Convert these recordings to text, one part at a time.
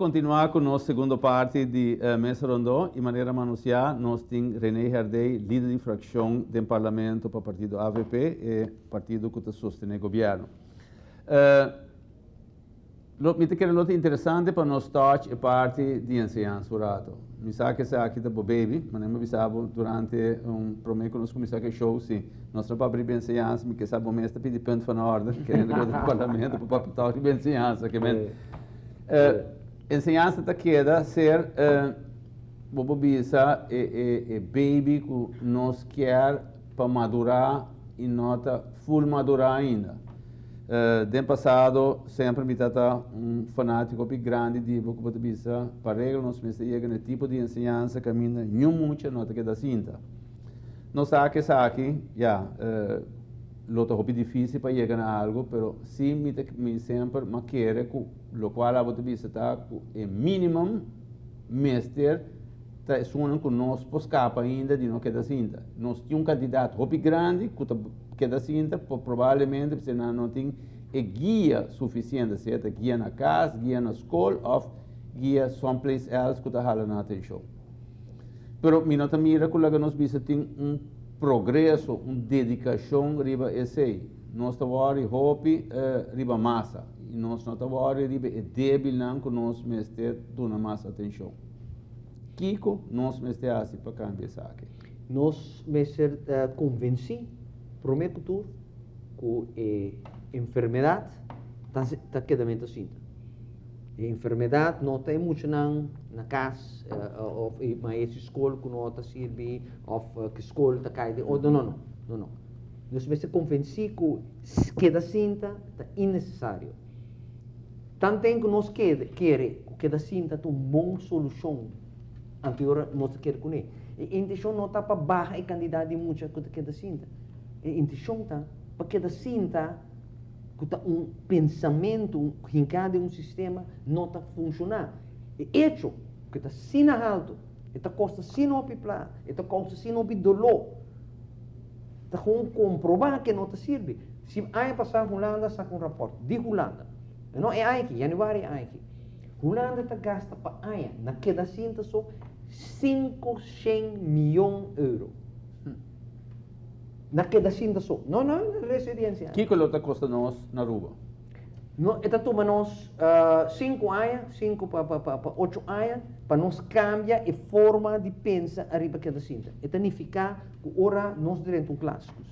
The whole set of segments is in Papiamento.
continua cu nos segundo parti di Mesa Rondo y manera mi anuncia nos tin Rene Herdey, lider di fraccion den Parlamento pa partido avp, e partido cu ta sostene gobierno. Lo mi ta kere lo ta interesante pa nos touch e parti di enseñansa un rato. Mi sa cu esaki ta bo baby, manera mi a bisa bo durante un prome cu nos cuminsa cu e show, si nos ta papia riba enseñansa mi ke sa bo mes ta pidi punt van orde keriendo cu den parlamento pa papia tok riba enseñansa. Ke men enseñansa ta keda ser bo por bisa e e e baby cu nos kier pa madura y no ta full madura ainda. Den pasado semper mi ta ta un fanatico hopi grandi di bo cu bo ta bisa pa regla nos mester yega na e tipo di enseñansa caminda niun mucha no ta keda sinta. Nos sa cu esaki ya lo ta hopi dificil pa yega na algo pero si mi ta mi semper mi a kere cu locual abo ta bisa ta cu e minimum mester ta esunnan cu nos por scapa ainda di no keda sinta. Nos tin un cantidad hopi grandi cu ta keda sinta probablemente pasobra nan no tin e guia suficiente, sea ta guia na cas, guia na scol of guia someplace else cu ta hala nan atencion. Pero mi no ta mira cu laga nos bisa tin un progreso, un dedicacion riba esey. Nos ta worry hopi riba masa y nos no ta worry riba e debilnan cu nos mester duna mas atencion. Kico nos mester haci pa cambia esaki? Nos mester ta convenci prome cu tur cu e enfermedad ta kedamento sinta. E enfermedad no ta e muchanan na cas of e maestro di scol cu no ta sirbi of cu scol ta cay den otro, no no no no. Nos mester convenci cu keda sinta ta innecesario. Tanten cu nos kere cu keda sinta ta un bon solucion, anto e ora nos ta kere cune. E intencion no ta pa baha e cantidad di mucha cu ta keda sinta. E intencion ta pa keda sinta cu ta un pensamento hinca den un sistema no ta funciona. E hecho cu e ta asina halto, e ta costa asina hopi pla, e ta causa asina hopi dolor, ta gewoon comproba cu e no ta sirbi. Si aña pasa Hulanda saca un rapport di Hulanda, no e aña aki, januari e aña aki, Hulanda ta gasta pa aña na keda sinta so 500 miyon euro. Na keda sinta so, no na residencia. Kico lo ta costa nos na Aruba? No, e ta tuma nos 5 aña, 5 pa pa pa 8 aña, pa nos cambia e forma di pensa ariba keda sinta. E ta nifica cu ora nos drenta un klas cu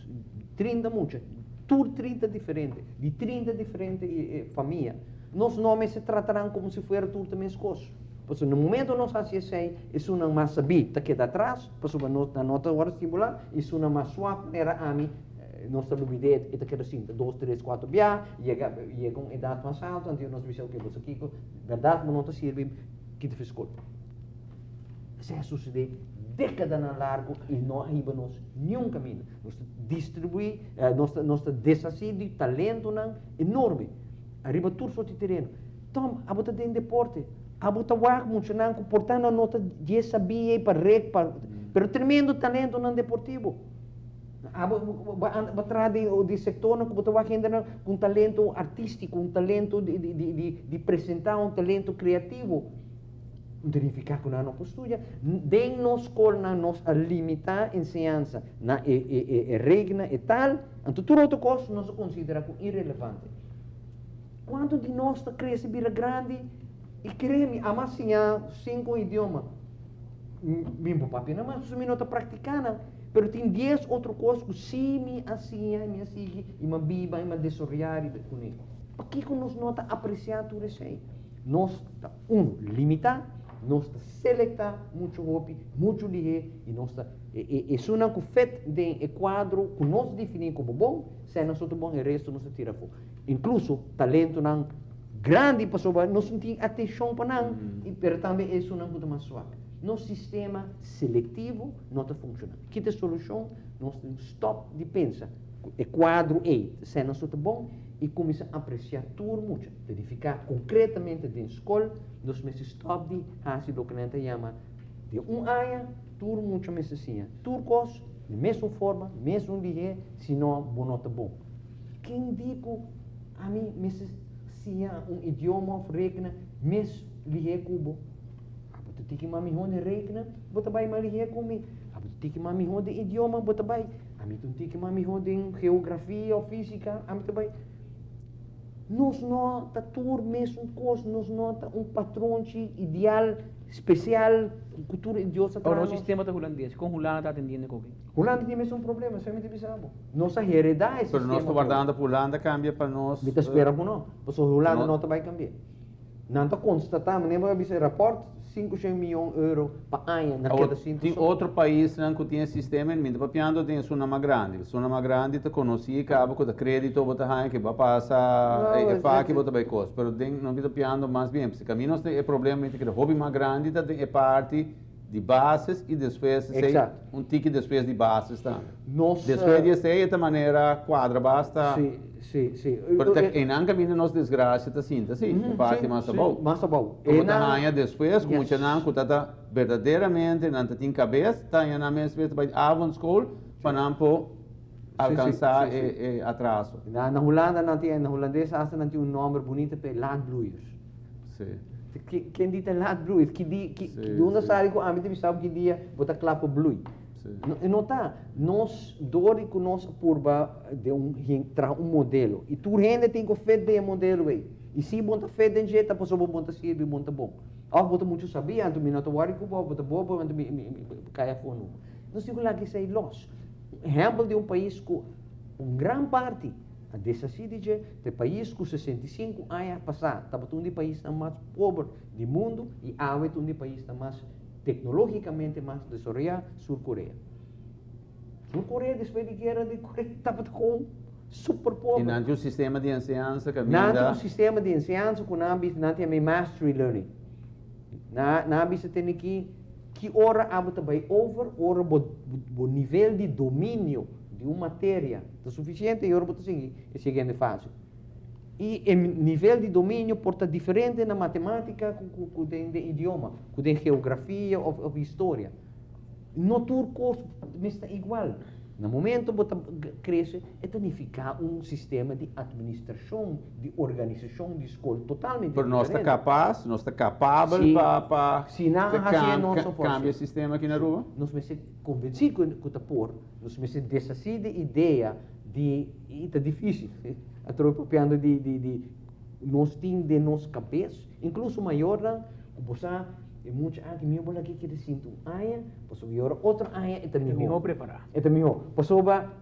30 mucha, tur 30 diferente, di 30 diferente famia, nos no mester trata nan como si fuera tur ta mescos. Pasobra na momento nos haci esey, esunnan mas sabí ta keda atras, pasobra nos nan no ta worde stimula, y esunnan mas suak manera ami, nos ta lubid'é, e ta keda sinta dos, tres, cuatro bia, yega yega un edad mas alto, anto nos bisa, ok, bo sa kico, berdad bo no ta sirbi, kita fi scol. Esei a sucede decadanan largo y no a hiba nos niun caminda. Nos ta distribui, nos ta nos ta deshaci di talentonan enorme ariba tur sorti tereno. Tom, abo ta den deporte, abo ta wak muchanan cu por ta nan no ta dje sabia y pa rek pa, pero tremendo talentonan deportivo. Abo bo anda bo traha den di sectornan cu bo ta wak hendenan cu un talento artistico, un talento di di di di presenta, un talento creativo. No ta nifiká ku nan no por studia. Den nos skolnan nos a limitá enseñansa na e e e e regla e tal, anto tur otro kos nos a konsiderá ku irelevante. Kuantu di nos ta krese bira grandi i kere mi ama siña sinku idioma? Mi por papia nan mas pasobra mi no ta praktiká nan, pero tin dies otro kos ku sí mi a siña i mi a sigui i mi a biba i mi a desaroyá riba kuné. Pakiko nos no ta apresiá tur esei? Nos ta un limitá, nos ta selektá muchu hopi, muchu lihé i nos ta e e esunnan ku fet den e kuadro ku nos definí komo bon, sè nos ta bon, e resto nos ta tira afó. Inkluso talentonan grandi pasobra nos no tin atenshon pa nan, i pero tambe esunnan ku ta mas swak. Nos sistema selektivo no ta funshoná. Ki ta e solushon? Nos tin stòp di pensa ku e kuadro ei sè nos ta bon i kuminsá apresiá tur mucha. Verifiká konkretamente den skol, nos mester stòp di hasi loke nan ta yama den un aña tur mucha mester siña tur kos di mesun forma, mesun lihé, si no bo no ta bon. Ken di ku ami mester siña un idioma òf rekena mes lihé ku bo. Abo ta tiki mas mihó den rekenen, bo ta bai mas lihé ku mi. Abo ta tiki mas mihó den idioma, bo ta bai. Ami ta un tiki mas mihó den geografia òf físika, ami ta bai. Nos no ta tur mesun kos, nos no ta un patronchi ideal, spesial, ku tur Dios a traha Ora nos nos. sistema ta hulandes, kon Hulanda ta atendiendo e koki? Hulanda tin mesun problema, esei mi ta bisa bo. Nos a heredá e Pero nos sistema ta for. wardando pa Hulanda kambia pa nos. Mi ta spera ku no, pasobra Hulanda No. no ta bai kambia. Nan ta konstatá, manera bo a bisa e rapòrt, 500 mion euro pa aña na Awor, keda sinti tin so. otro paisnan ku tin e sistema en mi ta papiando den esunnan mas grandi. Esunnan mas grandi ta konosí kaba ku ta krédito bo ta haña ke bo a pasa No, e e faki bo ta bai kos. Pero den nos mi ta papiando mas bien, pasobra kaminda nos tin e problema mi ta kere hopi mas grandi ta den e parti di bases y despues esey Exacto. un tiki despues di bases tambe. Nos, Despues di esey e ta manera cuadra basta. Sí, sí, sí. Pero ta eynan caminda nos desgracia ta sinta, sí, e parti mas Sí, abou. mas abou. Como ta Eynan haña despues cu Yes. muchanan cu ta ta berdaderamente nan ta tin cabes, ta haña nan mes ta bay avondschool pa nan por alcansa e atraso. Na Hulanda nan tin, na Hulandes hasta nan tin un nomber bunita p'e laatbloeiers. Sí. Ken di ta laat bloei? Ki di, ki, Sí, unda sí. sali ku ami ta bisa bo ki dia bo ta kla pa bloei? Sí. No, e no ta. Nos, dor di ku nos a purba den un hen, traha un modelo. I tur hende tin ku fit den e modelo ei. I si bo no ta fit den dje, ta pasobra bo no ta sirbi, bo no ta bon. Òf bo ta muchu sabí, anto mi no ta wòri ku bo, òf bo ta bobo, anto mi, mi, mi kai afó numa. Nos tin ku laga esei lòs. Un ehèmpel di un pais ku un gran parti A deshasí di dje, ta e pais ku 65 aña pasá tabata un di paisnan mas pober di mundu i awe ta un di paisnan mas teknológikamente mas desaroyá, Sur Korea. Sur Korea despues di guera di Korea tabata kon super I pober. nan tin un sistema di enseñansa Nan tin kaminda. un sistema di enseñansa ku nan a bisa nan ta yama e mastery learning. Nan a bisa tene ki ki ora abo ta bai over, ora bo bo nivel di dominio di un materia ta sufisiente i ora bo ta sigui e siguiente fase. I e nivel di dominio por ta diferente na matematica ku ku den den idioma, ku den geografia of of historia. No tur kos mester ta igual. Na momento bo ta krese e ta nifiká un sistema di atministrashon, di organisashon di skol totalmente Pero nos ta diferente. kapas, nos ta kapabel Si, pa pa si nan a hasié nos a por kambia e hasié. sistema aki na Aruba? Nos mester konvensí ku ku ta por, nos mester deshasí di idea di, i ta difísil, atrobe papiando di di di nos tin den nos kabes, inkluso mayornan ku bo sa E mucha aki mihó bo lag'é keda sinti un aña, pasobra i ora otro aña e ta mihó. E ta mihó prepará. E ta mihó. Pasobra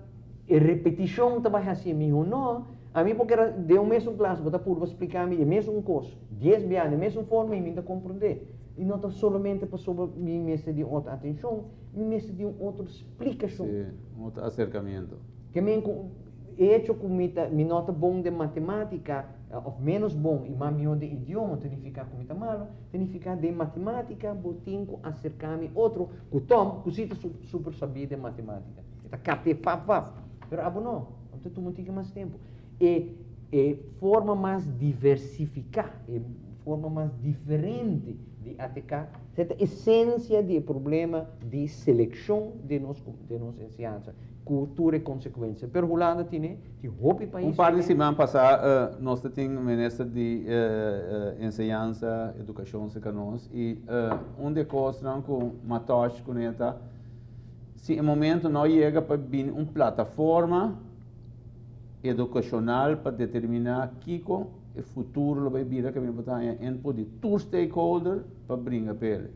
e repetishon ta bai hasié mihó. No, ami por keda den un mesun klas, bo ta purba splika mi e mesun kos dies bia den e mesun forma i mi ta komprondé. I no ta solamente pasobra mi mester di un otro atenshon, mi mester di un otro splikashon. Sí, un otro aserkamentu. Ke men ku e hecho ku mi ta mi no ta bon den matematika òf ménos bon i mas mihó den idioma ta nifiká ku mi ta malu. Significa den matematica bo tin cu acerca mi otro cu Tom cu si ta super sabi den matematica. E ta capta e fap fap. Pero abo no. Abo ta tuma un tiki mas tempo. E e forma mas diversifica, e forma mas diferente di ATK ta ta esencia di e problema di seleccion den nos den nos enseñansa cu tur e consecuencia. Pero Hulanda tine. Tin hopi pais Un par di tin. siman pasá nos ta tin minister di enseñansa, edukashon serka nos i un di e kosnan ku m'a touch kuné ta si e momento no yega pa bini un plataforma edukashonal pa determiná kiko e futuro lo bai bira kaminda bo ta haña input di tur stakeholder pa bringa p'e.